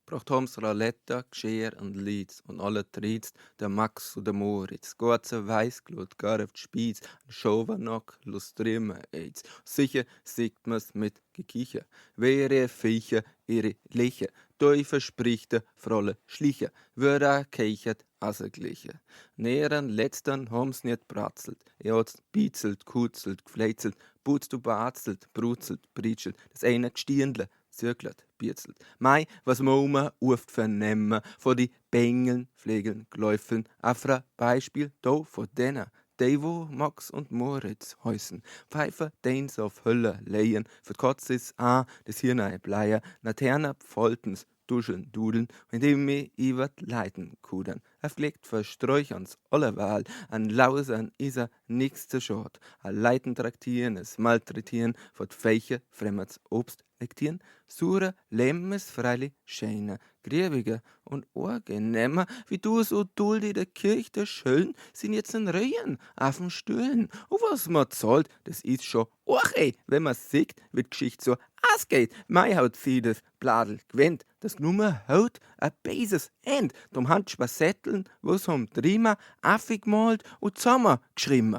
Bracht hams Raletta, Gschär und Liz und alle Triz, der Max und der Moritz, Gorze Weißglut, Garft Spitz, Schowernock, Lustrime AIDS. Sicher sieht man's mit Gekicher. Wehre Viecher, ihre Lächer, doi verspricht der Frolle Schlicher, Wörter keichert assergliche. Näheren letztern hams nicht bratzelt, er hat's bitzelt, kutzelt, gfleitzelt, putzt du batzelt, brutzelt, britschelt, das eine Gstierndle, zirkelt, birzelt. Mei, was mo uft vernehmen, vor die Bengeln, Flegeln, Gläufeln, Afra, Beispiel, do vor denner, Devo, Max und Moritz heusen, Pfeifer, Dens auf Hölle leien, für Kotz is a, des Hirnei Bleier, Laterner Pfoltens, duscheln, dudeln, indem mi iwert Leiden kudern. Er pflegt versträucherns allerwahl, an Lausern is er nix zu schad, a Leiden traktieren, es malträtieren, fort Fächer fremmerts Obst lektieren, sure Lehm is freilich schöner, griebiger und angenehmer, wie du so duldi der Kirch der Schöllen sind jetzt in Rehen auf den Stühlen. Und was man zahlt, das ist schon och ey, wenn man sieht, wie die Geschichte so ausgeht. Mei haut sie das Bladel gewend, das Nummer haut a beises End, drum hand Spasetteln, was ham Drima, affig gemalt und zusammen geschrieben.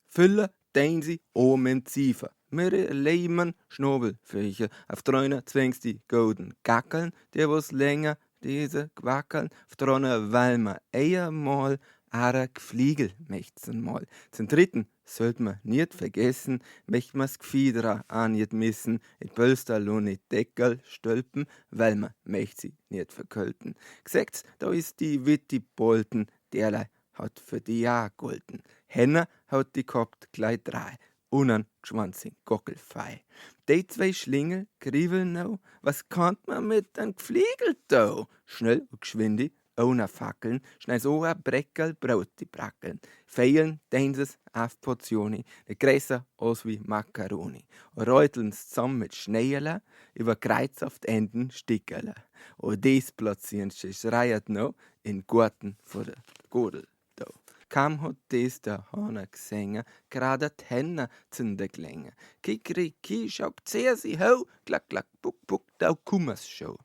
Fülle dein sie oben im Ziefer. Mir leimen Schnobelviecher, auf Träune zwingst die golden Gackeln, die was länger diese quackeln, auf Träune weil man eher mal ara Gfliegel mächzen mal. Zum dritten sollt man nicht vergessen, möcht man's Gfiedra auch nicht missen, in Pölsterl nicht Deckel stölpen, weil man möcht sie nicht verkölten. G'segt's, da ist die Witti Bolten, derlei hat für die Jahr golden. Henner hat die gehabt gleich drei, unan Schwanz in Gockelfei. Die zwei Schlingel kribbeln no, was kannt man mit den Gfliegel do? Schnell und geschwindi, ohne Fackeln, schnell so a Breckerl Brot die Brackeln. Feilen denses auf Portioni, nicht größer als wie Macaroni. Reuteln's zusammen mit Schneeerle, über Kreuz auf die Enden Stickerle. Und des platzieren sie schreiert no in Garten vor der Godel do. Kaum hat des der Hahner gesehen, grad d'Hänner z'in der Glänge. Kikeriki, schau, zehr sie hau, klack, klack, buck, buck, da kummer's scho.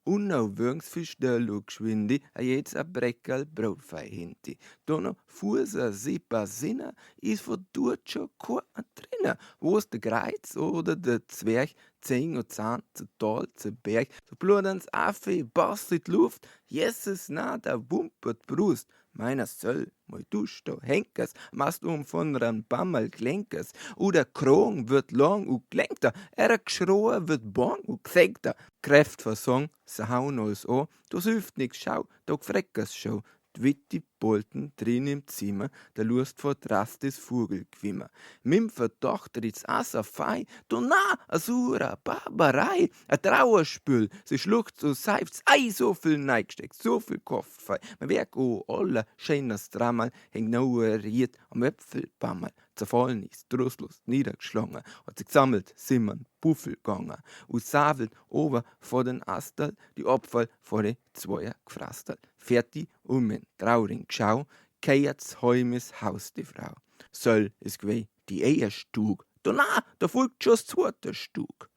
Und no würgens viel schnell und geschwindi, a jetzt a Breckerl Brot fei hinti. Da no fuhr sie Sinner, is von dort schon kein drinne. Wo's der Greiz oder der Zwerg, Zehn und Zahn, zu Tal, zu Berg, so bluderns Affe, Bass in die Luft, Jesus na, der wumpert Brust. Meiner soll, moi dusch da henkers, machst um von ran Bammel klenkers, oder Krong wird lang und glenkter, er geschroa wird bang und gsenkter. Kräft versong, se hauen alles an, das hilft nix, schau, da gfreckers schon. D'Witti Bolten drin im Zimmer, der Lust vor Drastis Vogelgwimmer. Mim Verdacht rit's assa fei, du na, a sura Barbarei, a Trauerspül, sie schluchzt und seifzt, ei, so viel neigesteckt, so viel Kopf fei. Man werk o aller schönes Dramal, hängt no riet am Äpfelbammerl. Zerfallen ist, trostlos niedergeschlagen, hat sich gesammelt, Simmern, Buffel gegangen, und savelt ober vor den Astal, die Abfall vor die Zweier gefrastal. Fertig und mit traurigen Geschau, kehrt's heumes Haus die Frau. Soll es gwei die Eierstug, da na, da folgt schon das zweite Stug.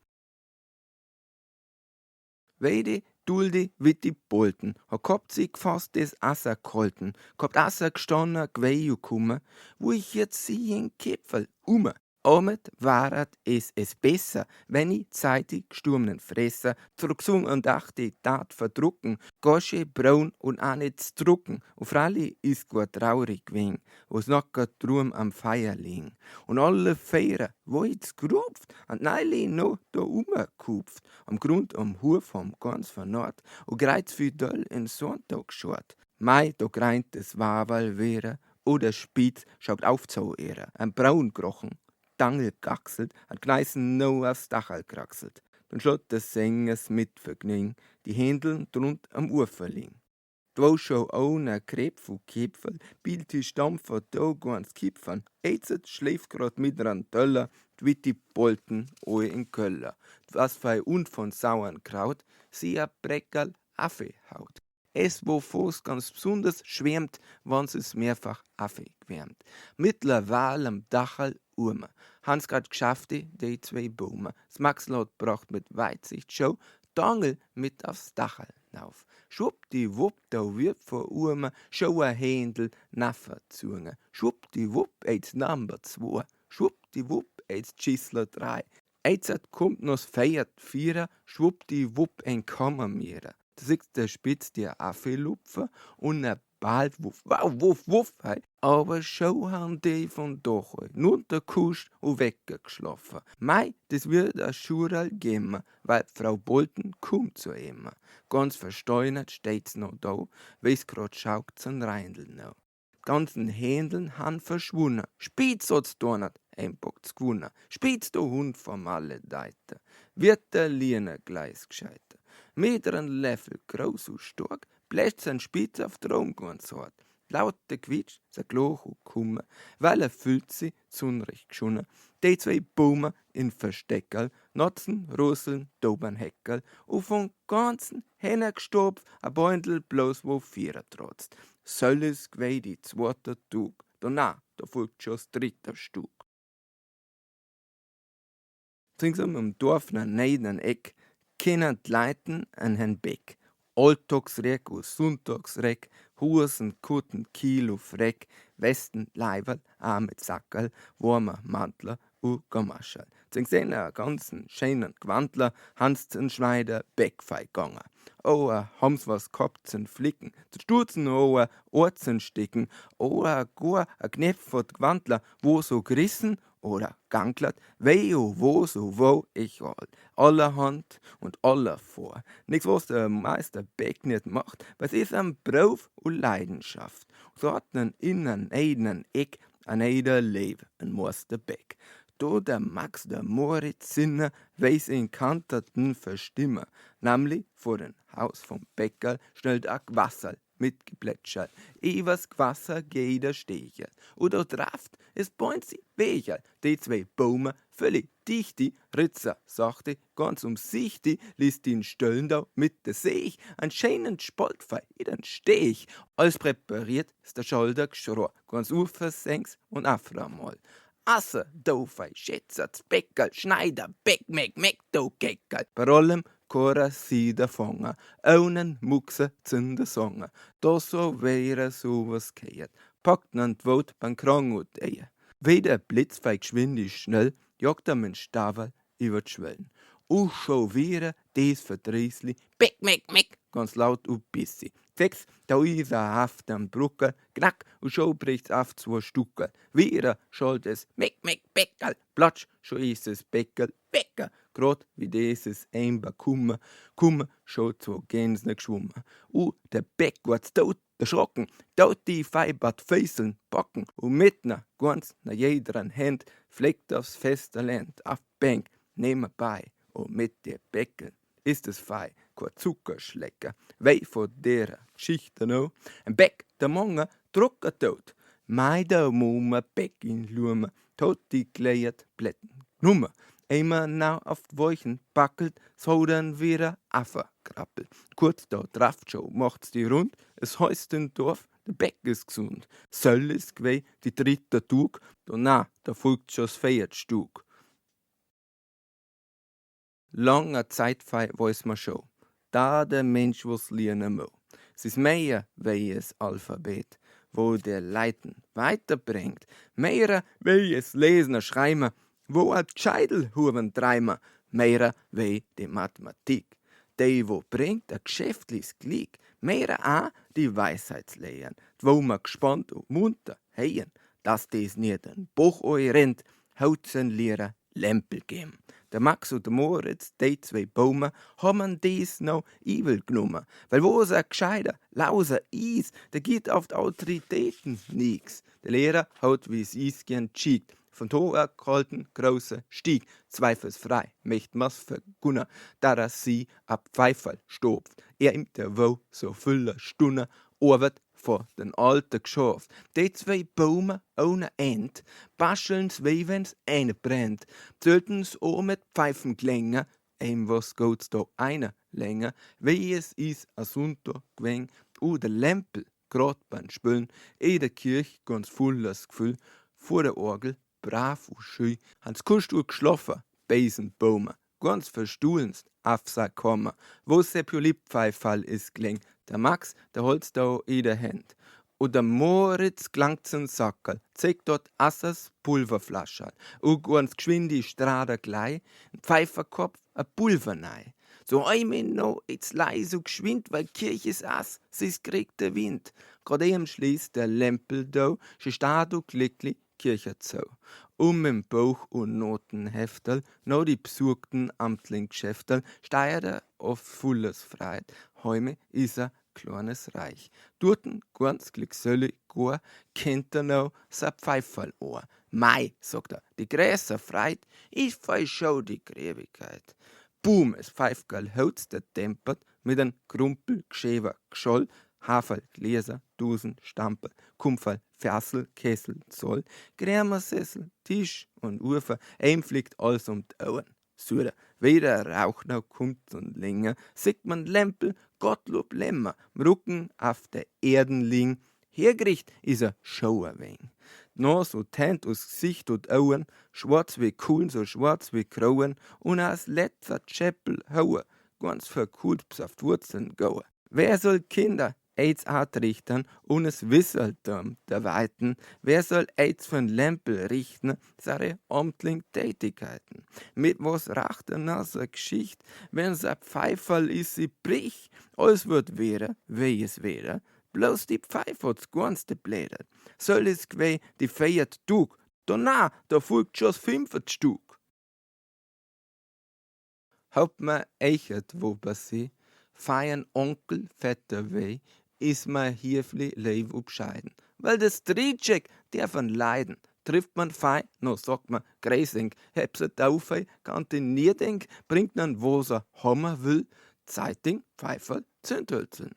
Weide, Dulde, Witti, Bolten, ha gehabt sie gefasst des Asser gehalten, gehabt Asser gestanden, gwei gekommen, wo ich jetzt sie in Käpferl umme. Damit waret es besser, wenn ich zeitig gesturmenen Fresser zurücksung und dachte, dat verdrucken, Gosche, braun und auch nicht drucken. Und freilich is gut traurig gewesen, wo's nacker drum am Feier liegen. Und alle Feier, wo ich's gerupft, und neili noch da umgekupft, am Grund am Huf am ganz vernarrt, und greiz viel Döll in Sonntag geschort. Mei, da greint es Waberl wäre, oder Spitz schaut auf zu ihrer, ein braun krochen. Dangel gaxelt, hat Gneisen no aufs Dachal kraxelt. Dann schlot des Sängers mit Vergnügen, die Händeln drund am Ufer liegen. Dwo scho ohne Krebf u Kipferl, Bild Stampfer da ganz kipfern, Eizet schläft grad mit ran Döller, d'Witti Bolten oe in Köller. Was fei und von sauern Kraut, sie a Breckerl Affe haut. Es wo Fuß ganz besonders schwärmt, wann's es mehrfach Affe gewärmt. Mittlerweile am Dachal Ume. Hans grad geschafft die zwei Bäume. Das Max laut bracht mit Weitsicht Show Dangel mit aufs Dachel nauf. Schwuppdiwupp, da wird vor Ume scho a Händel naffer zunge. Schwuppdiwupp, jetzt Number 2. Schwuppdiwupp, jetzt Schissler 3. Jetzt kommt noch's Feiert Vierer, schwuppdiwupp ein Kammermierer. Da siehst der Spitz dir Affe lupfe und er bald wuff, wow, wuff, wuff, hei. Aber scho han die von doch nur der Kuscht und weggeschlafen. Mei, das wird a Schural geben, weil Frau Bolton kommt zu ihm. Ganz versteinert steht's noch da, wie's grad schaukt zum Reindl noch. Ganzen Händeln han verschwunden. Spitz hat's donert, ein Bock gewonnen. Spitz der Hund vom alle Deite. Wird der Lina gleich gescheiter. Mit einem Löffel groß und stark, bläst sein Spitz auf Traum ganz hart. Laut der Quietsch, sein Gloch und Kummer, weil er fühlt sich zunrecht geschonen. Die zwei Bäume in Versteckerl, Notzen, Russeln, Dobern Heckerl, und von ganzen Hähner gestopft, a Beundel bloß wo Vierer trotzt. Soll es gwei die zweite Tug, danach, da folgt schon das dritte Stück. Ringsum im Dorf na neiden Eck, kennen die Leuten an Herrn Beck. Alltagsreck und Sonntagsreck, Husen, Kutten, Kilo, Freck, Westen, Leiberl, auch mit Sackerl, warmer Mantler und Gamascherl. Zu seiner ganzen schönen Gewandler hans den Schneider Beckfei gegangen. Oh, haben's was gehabt zum Flicken, zu Stutzen, oh, Orzen sticken, oh, gar a Knopf vor Gewandler, wo so gerissen oder ganglert, wei o wo so wo ich all. Allerhand und aller vor. Nix was der Meister Beck nicht macht, was ist am Beruf und Leidenschaft. So hat nen innen eigenen Eck an eider Leben ein Meister Beck. Do der Max der Moritz Sinner weiß in kanterten Verstimmer, nämlich vor den Haus vom Bäcker schnellt a Gwasserl mit Geplätscherl. Evers Gwasser geht der Stecherl. Oder draft es bäunt sie Becherl. Die zwei Bäume völlig dichti, Ritzer, sagte, ganz umsichtig, ließ den Stöllen da mit der Sech einen schönen Spaltfei in den Stech. Alles präpariert ist der Scholder geschror, ganz ufersenks und aframal. Asse, Dofei, Schätzer, Bäckerl, Schneider, Beck, Meck, Meck, do Geckerl. Bei allem Cora si da fangen, ohne Muxe zünde Songe. Da so wäre sowas kehrt. Packt nan d'Wot beim Krang und Eier. Wie der Blitz fei geschwindig schnell, jagt er min Stavel über d'Schwellen. U scho wieder des Verdrießli, Beck, Meck, Meck, ganz laut und bissi. Sechs, da is er haft am Bruckel, knack, und scho bricht's auf zwei Stuckel. Wieder schallt es, Meck, Meck, Beckerl, platsch, scho is es Beckerl, Becker. Grad wie dieses einbar kummer, kummer, scho zwei Gänsne geschwommen. U der Beck ward's tot erschrocken, tot die Feibert Fäuseln backen, und mitner, ganz na jederen Hand, fleckt aufs feste Land, auf Bank, nehme bei, und mit der Beckel ist es fei, kein Zuckerschlecker, wei vor der Geschichte no. Ein Beck, der Monge, Drucker tot, mei der Mumme Beck in Lume, tot die kleiert Blätten Nummer. Einmal nau auf d Wolchen backelt, so dann wieder Affe krabbelt. Kurz da draft schon macht's die rund, es heißt im Dorf, der Beck ist gesund. Soll es gwei die dritte Tug, da na, da folgt schon das Feiertstug. Langer Zeit fei weiß man schon, da der Mensch was lernen mo. Es ist mehr wie es Alphabet, wo der Leiten weiterbringt, mehr wie es Lesen und Schreiben, wo a Scheidel huben treimen, mehr wie die Mathematik. Die, wo bringt a geschäftliches Glück, mehr a die Weisheitslehren, wo man gespannt und munter heien, dass des nicht ein Buch oi rennt, haut's Lehrer Lempel geben. Der Max und der Moritz, die zwei Bäume, haben dies noch übel genommen. Weil wo es ein gescheiter, lauser is, der geht auf die Autoritäten nix. Der Lehrer hat, wie es is gern geschickt. Von Tor kalten, große Stieg, zweifelsfrei, möcht man's vergunner, da er sie ab Pfeiferl stopft. Er im der wo so voller Stunde, arbeit vor den alten geschafft. Die zwei Bäume ohne End, bascheln's wie wenn's eine brennt, sollten's auch mit Pfeifen klingen, ein was geht's da eine länger, wie es is a Sonntag gewesen, u der Lempel grad beim Spülen, in der Kirch ganz volles Gefühl, vor der Orgel brav u schü, hans kuscht u gschloffe, beisen Baume, ganz verstuhlend auf sa Kammer, wo Sepiolipfeifall is gling, der Max, der holt's da i der Hand. Und der Moritz gelangt zum Sackerl, zeigt dort Assers Pulverflascherl, u ganz geschwind die Strada glei, ein Pfeiferkopf, a Pulvernei. So einmal no, jetzt lei so geschwind, weil Kirch is ass, sis kriegt der Wind. Grad eben schließt der Lempel do, sie steht du glücklich Kirche zu. Um im Bauch und Notenhefterl, no die besuchten Amtlinggeschäfterl, steuert er auf volles Freit. Heume is er kleines Reich. Dorten ganz glückselig gar, kennt er noch sein Pfeiferl ohr. Mei, sagt er, die gräßer Freit, ich fei schon die Gräbigkeit. Boom, es Pfeifgerl haut's der dempert mit ein Krumpel, Gschäber, Gscholl, Haferl, Gläser, Dusen, Stamperl, Kumpferl, Versel, Kessel, Zoll, Grämersessel, Tisch und Ufer, eim fliegt alles um die Ohren. Süder, weder Rauch noch kommt und länger, sieht man Lempel, Gottlob Lämmer, im Rücken auf der Erden liegen, hergericht is er scho a weng. D'Nos und d'Händ us Gesicht und Augen, schwarz wie Kuhlen, so schwarz wie Krauen, und als letzter Tscheppel haue, ganz verkuhlt auf die Wurzeln goen. Wer soll Kinder AIDS richten und es Wisseltum der Weiten? Wer soll AIDS von Lempel richten, seine Amtling Tätigkeiten? Mit was racht er nach so Geschicht, wenn sein Pfeiferl is sie brich? Alles wird wäre, wie es wäre, bloß die Pfeif hat's ganze blädert. Soll es gwei die feiert Tug, danach, da folgt schon das fünfte Stück. Hab mir eichert wo passi, feiern Onkel Vetter weh, is mir hirfli leif ubscheiden. Weil das Dritschek, der von Leiden, trifft man fei, no sagt man, Gräsing, hebse Taufe, Kantinierdenk, bringt nan wo's er hammer will, Zeiting, Pfeiferl, Zündhölzeln.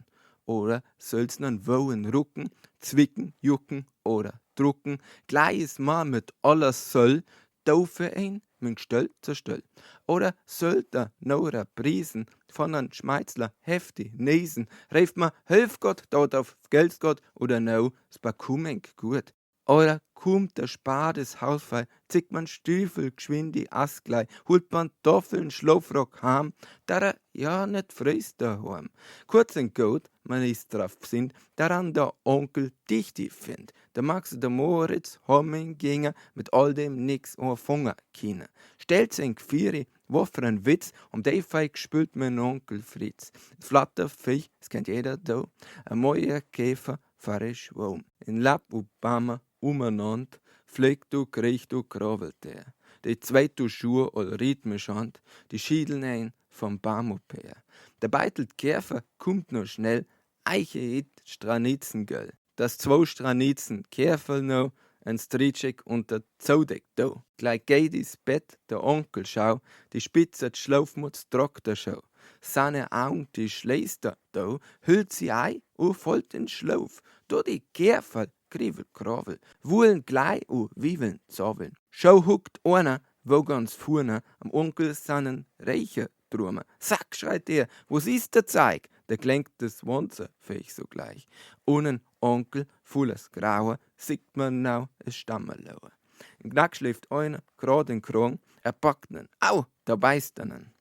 Oder soll's nan wohen rucken, zwicken, jucken oder drucken, gleich is ma mit aller Söll, Taufe ein, mit Stöll zur Stöll. Oder sollt er nora Priesen von an Schmeizler heftig nesen, rief ma, hilf Gott, dort auf Geld Gott oder no, s bekommen gut. Oder kommt der Spades Hausfrei, zieht man Stiefel geschwind die Asglei, holt Pantoffeln, Schlafrock heim, da er ja net frisst daheim. Kurz und gut, man ist drauf sind, daran der Onkel Dichti find. Der Max der Moritz hommen ginge mit all dem nix anfangen können. Stellt sich Vieri, wo für ein Witz, um die Feig spült mein Onkel Fritz. Flatterviech, das kennt jeder da, ein neuer Käfer, fahre Schwamm. In Lapp und Bammer umeinander, fliegt du, kriecht du, krabbelt er. Die zweite Schuhe all rhythmisch an, die Schiedeln ein vom Baum her. Der beitelt Käfer kommt noch schnell, Eiche hit Stranitzen gell. Das zwei Stranitzen Käfer noch, ein Stritschek und der Zodeck do. Gleich geht ins Bett, der Onkel schau, die Spitze Schlafmutz tragt er schau. Seine Augen, die schläßt er do, hüllt sie ei und folgt in Schlaf. Do die Käfer, krivel, kravel, wuhlen gleich u wiveln, zaveln. Schau huckt einer, wo ganz vorne am Onkel seinen Reicher drumme. Sack, schreit er, was ist der Zeig? Da klingt das Wanze fähig sogleich. Ohnen Onkel, volles Graue, sieht man nau es Stammerlaue. Im Knack schläft einer, grad in Krong, er packt nen, au, da beißt er nen.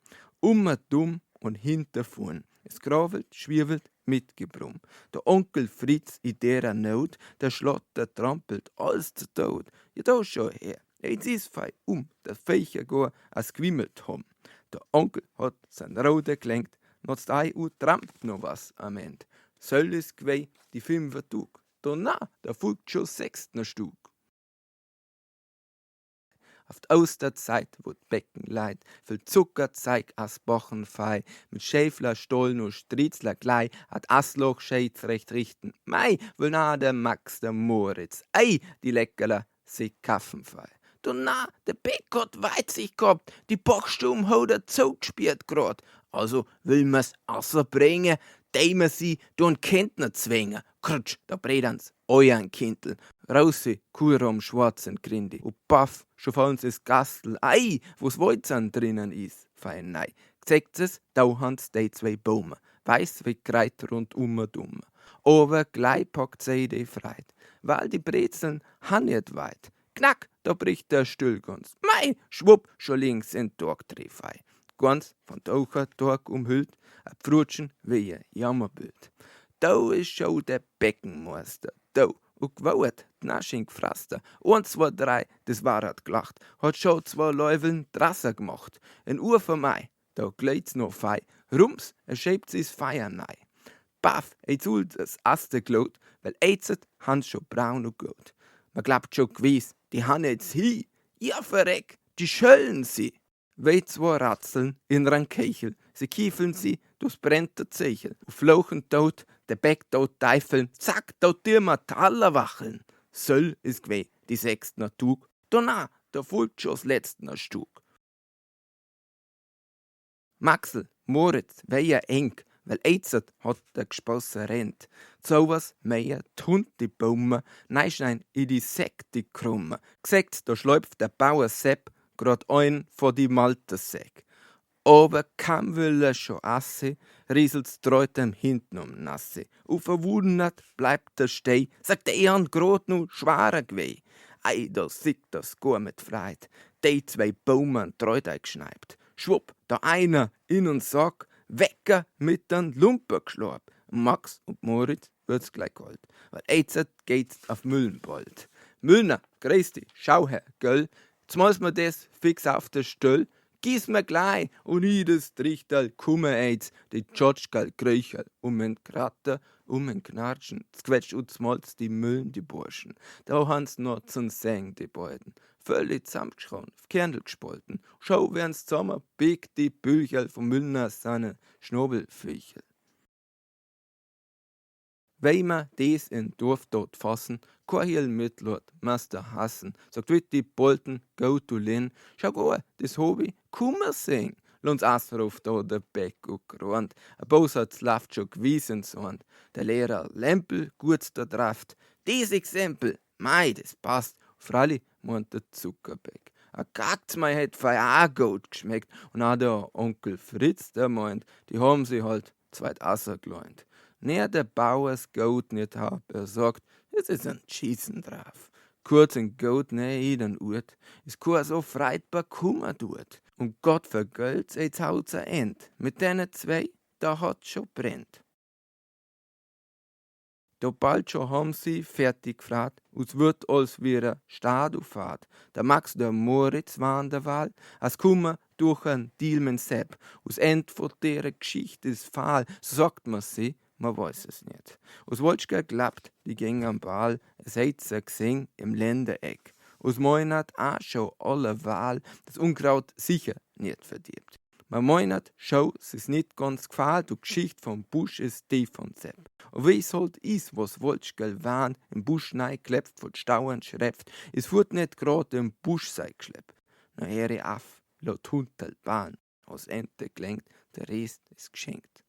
Immer dumm und hinterfuhren. Es gravelt, schwirbelt, mit Gebrumm. Der Onkel Fritz in derer Not, der schlotter trampelt alles zu Tod. Ja, da schau her, jetzt is fei um, der Viecher go as gewimmelt hom. Der Onkel hat sein Rode gelenkt, notzt ei u trampt noch was am End. Soll es gwei die fünfer Tug. Da na, da folgt schon sechstner Stug. Auf die Osterzeit, wo d'Becken leid, viel Zuckerzeig as Bochen fei, mit Schäfler, Stollen und Stritzler glei, hat Asloch scheit's recht richten. Mei, will na der Max, der Moritz, ei, die Leckerler, sie kaffen fei. Du na, der Beck hat weit sich gehabt, die Bockstumm hat er zugespiert grad. Also will man's außer bringen, dei sie du Kenntner zwängen. Krutsch, da bredern's, euren Kindl. Rausse, Kuhraum, schwarzen Grindi. Und paff, schon fallen s Gastel. Ei, wo's Wolzern drinnen is. Fein nei. Zeigt es, da hans die zwei Bäume. Weiß wie Kreit rundum und um. Aber gleich packt sie die Freit. Weil die Brezeln han nicht weit. Knack, da bricht der Stühl ganz. Mei, schwupp, scho links in Tag fei. Ganz von Taucher Tag umhüllt, a Pfrutschen wie ein Jammerbild. Da is scho der Beckenmeister, da, und gewauert, d'Nasching gefraster. Eins, zwei, drei, das war hat gelacht, hat scho zwei Läufeln Drasser gemacht. En Uhr vorbei, da gleit's noch fei, rums, er schäbt sie's Feier nei. Baff, ei zult das aste Glot, weil eizet hans scho braun und gut. Man glaubt scho gewiss, die han jetzt hi. Ja verreck, die schöllen sie. Wei zwei Ratzeln in ran Keichel, sie kiefeln sie, dus brennt der Zeichel. Und flochen tot, der Beck tot Teifeln, zack, tot dir Taler wacheln. Söll is gweh, die sechstner Tug, dona, da folgt scho's letztner Stug. Maxel, Moritz, weia eng, weil eizet hat der Gesposse rennt. Zauers, Meier, tunt die Baume, neischnein i die Säck die Krumme. G'sagt, da schläuft der Bauer Sepp grad ein vor die Maltersäck. Aber kaum will er scho asse, rieselt's treutem hinten um Nasse. U verwundert bleibt er steh, sagt er an grad nu schwerer gweh. Ei, da sieht das gar mit Freit. Die zwei Baumen treut geschneibt. Schwupp, da einer in und Sack, Wecker mit den Lumper geschlagen. Max und Moritz wird's gleich kalt, weil jetzt geht's auf Müllenbold. Müllner, grüß dich, schau her, gell, jetzt muss mir das fix auf der Stell, gieß mir gleich und i das Trichterl kumme jetzt, die Tschotschkerl Kröcherl, um en Kratter, um en Knatschen, z'quetscht und z'molz die Müllen, die Burschen. Da han's noch zum Seng, die beiden. Völlig zusammengeschrauen, auf Kerndl gespalten. Schau, werden's zusammen, biegt die Bücherl vom Müllner seine Schnobelfüchel. Weil ma des in Dorf dort fassen, kein Mitlord, Master hassen, sagt wit die Bolten, go to lin, schau go, des Hobby, kummer sing. Lons Asruf da der Beck und Grund, a Bosatz laft schon gewiss ins Hand. Der Lehrer Lempel gut da draft, des Exempel, mei, des passt, freilich meint der Zuckerbeck. A Gackt's mei het fei auch gut geschmeckt und auch der Onkel Fritz, der meint, die haben sie halt zweit Asser geleint. Ner der Bauers Goat nicht hab, er sagt, es ist ein Schießen drauf. Kurz ein Goat ne jeden Urt, is kein so freitbar Kummer tut. Und Gott vergöld's, jetzt haut's ein End. Mit denen zwei, da hat schon brennt. Da bald schon haben sie fertig gefragt, us wird als wieder Stad fahrt. Der Max, der Moritz waren der Wahl, as kummer durch ein Deal Sepp. Us End von der Geschichte ist fahl, so sagt man sie, man weiß es nicht. Us Wolschka klappt, die ging am Ball, es hätt sie gesehen im Ländereck. Us meinert auch schon alle Wahl, das Unkraut sicher nicht verdirbt. Man meinert schon, es ist nicht ganz gefallen, die Geschichte vom Busch ist die von Sepp. Und wie es halt is, was Wolschgel waren, im Busch nei klepft, von Stauern schrepft, es furt nicht grad im Busch sei geschleppt. Na here af, laut Huntel Bahn, aus Ente gelenkt, der Rest ist geschenkt.